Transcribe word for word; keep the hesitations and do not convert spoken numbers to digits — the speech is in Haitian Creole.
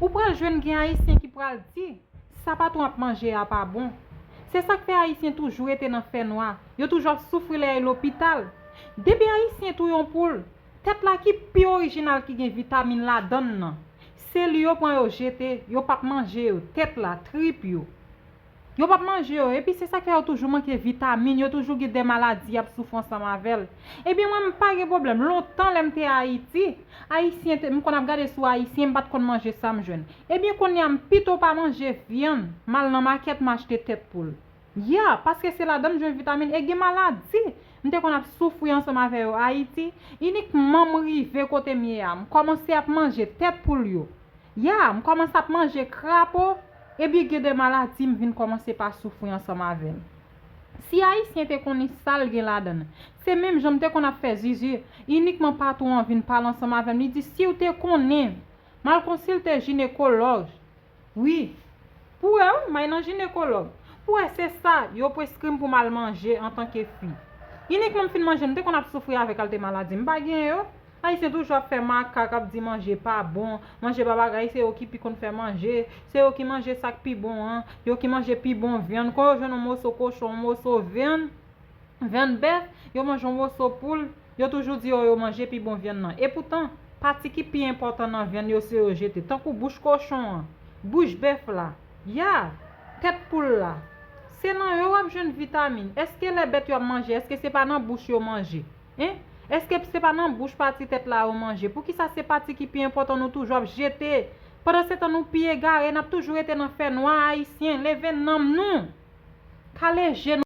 Ou pral jwenn gen Ayisyen ki pral di, sa patwon ap manje a pa bon. Se sa k fè Ayisyen toujou rete nan fènwa. Yo toujou ap soufri lè y al lopital. Depi Ayisyen touye yon poul, tèt la ki pi orijinal ki gen vitamin ladan l nan, se li yo pran yo jete, yo p ap manje yo, tèt la, trip yo. Yo p ap manje yo, epi se sa k fè yo toujou manke vitamin, yo toujou gen de maladi y ap soufri ansanm avè l. Ebyen mwen m pa gen pwoblèm, lontan lè m te Ayiti, Ayisyen te, m konn ap gade sou Ayisyen, m pa t konn manje sa m jwenn. Ebyen kounye a m pito pa manje vyann, m al nan makèt m achte tèt poul. Ya, paske se ladan m jwenn vitamin e gen maladi m te konn ap soufri ansanm avè yo Ayiti, inikman m rive kote m ye a, m kòmanse ap manje tèt poul yo. Ya, m kòmanse ap manje krapo, epi gen de maladi m vin kòmanse pa soufri ansanm avè l. Si Ayisyen te konnen sa l gen ladan l, se menm jan m te konn ap fè zizi, inikman patwon an vin pale ansanm avè m, li di, si w te konnen, m al konsilte jinekològ. Wi, pou wè wi, m al nan jinekològ. Pou wè se sa yo preskri m pou m al manje antanke fi. Inikman m fin manje, m te konn ap soufri avè kalte maladi, m pa gen yo. Ayisyen toujou ap fè makak, ap di manje pa bon, manje pa bagay, se yo ki pi konn fè manje, se yo ki manje sa k pi bon an, yo ki manje pi bon vyann. Kon yo jwenn yon moso kochon, yon moso vyann, vyann bèf, yo manje yon moso poul, yo toujou di yo, yo manje pi bon vyann nan. Epoutan, pati ki pi enpòtan nan vyann yo, se yo jete, tankou bouch kochon an, bouch bèf la, ya, tèt poul la. Se nan yo w ap jwenn vitamin. Èske lè bèt yo ap manje, èske se pa nan bouch yo manje? Hein? Èske se pa nan bouch pati tèt la yo manje? Poukisa se pati ki pi enpòtan nou toujou ap jete? Pandansetan nou pi egare, n ap toujou rete nan fènwa. Ayisyen, leve nanm nou. Kale je nou.